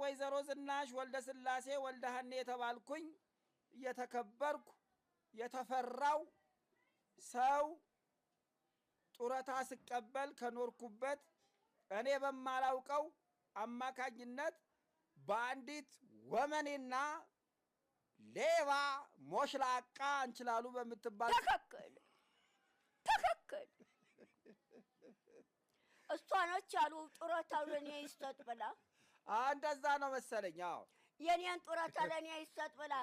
ወይዘሮ ዝናሽ ወልደ ስላሴ ወልደ ሐኔ የተባልኩኝ የተከበርኩ የተፈራው ሰው ጡረታ ስቀበል ከኖርኩበት እኔ በማላውቀው አማካኝነት በአንዲት ወመኔና ሌባ ሞሽላቃ እንችላሉ በምትባል ትክክል ትክክል። እሷ ነች አሉ ጡረታው ለእኔ ይሰጥ ብላ። እንደዛ ነው መሰለኝ። አዎ የኔን ጡረታ ለእኔ ይሰጥ ብላ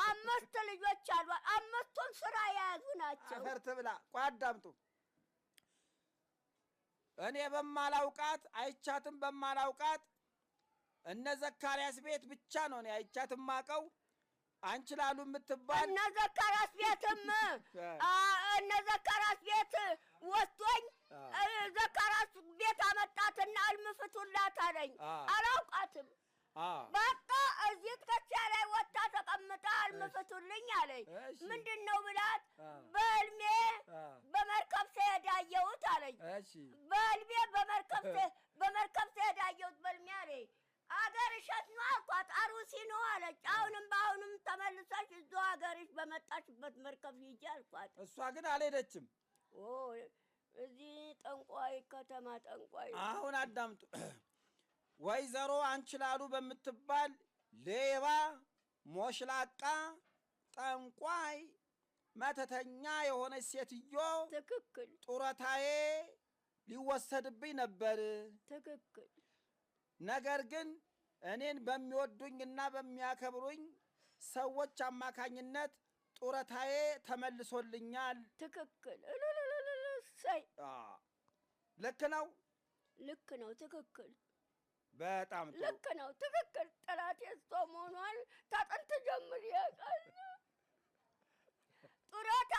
5 ልጆች አሉ። 5ቱም ስራ የያዙ ናቸው። አፈር ትብላ። ቆይ አዳምጡ። እኔ በማላውቃት አይቻትም በማላውቃት እነ ዘካርያስ ቤት ብቻ ነው እኔ አይቻትም ማቀው አንችላሉ የምትባል እነ ዘካርያስ ቤትም እነ ዘካርያስ ቤት ወስዶኝ ዘካርያስ ቤት አመጣትና እልም ፍቱላት አለኝ። አላውቃትም። በቃ እዚህ ትከሻ ላይ ወጥታ ተቀምጣ እልም ፍቱልኝ አለኝ። ምንድነው ብላት በህልሜ በመርከብ ስሄድ አየሁት አለኝ። በህልሜ በመርከብ ስሄድ አየሁት በህልሜ አለኝ። አገርሽ የት ነው አልኳት። አሩሲ ነው አለች። አሁንም በአሁንም ተመልሰሽ እዛው አገርሽ በመጣሽበት መርከብ ሂጂ አልኳት። እሷ ግን አልሄደችም። ኦ እዚህ ጠንቋይ ከተማ ጠንቋይ። አሁን አዳምጡ። ወይዘሮ አንችላሉ በምትባል ሌባ ሞሽላቃ ጠንቋይ መተተኛ የሆነች ሴትዮ ትክክል ጡረታዬ ሊወሰድብኝ ነበር። ትክክል። ነገር ግን እኔን በሚወዱኝና በሚያከብሩኝ ሰዎች አማካኝነት ጡረታዬ ተመልሶልኛል። ትክክል። እሰይ። ልክ ነው። ልክ ነው። ትክክል። በጣም ጥሩ። ልክ ነው። ትክክል። ጠላቴ እሷ መሆኗን ታጥንት ጀምር ያውቃል። ጡረታ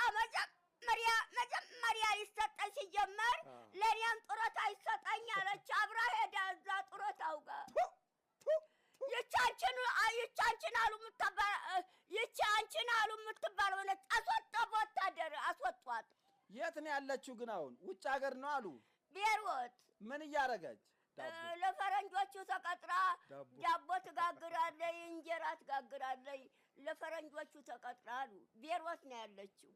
መጀመሪያ ይሰጠኝ ሲጀመር ለኔም ጡረታ ይሰጠኝ አለች። አብራ ሄዳ እዛ ጡረታው ጋር ይቺ አንቺን አሉ የምትባል ሆነች። አስወጣ በወታደር አስወጧት። የት ነው ያለችው ግን አሁን? ውጭ ሀገር ነው አሉ። ቤሩት። ምን እያደረገች? ለፈረንጆቹ ተቀጥራ ዳቦ ትጋግራለች፣ እንጀራ ትጋግራለች። ለፈረንጆቹ ተቀጥራ አሉ። ቤሩት ነው ያለችው።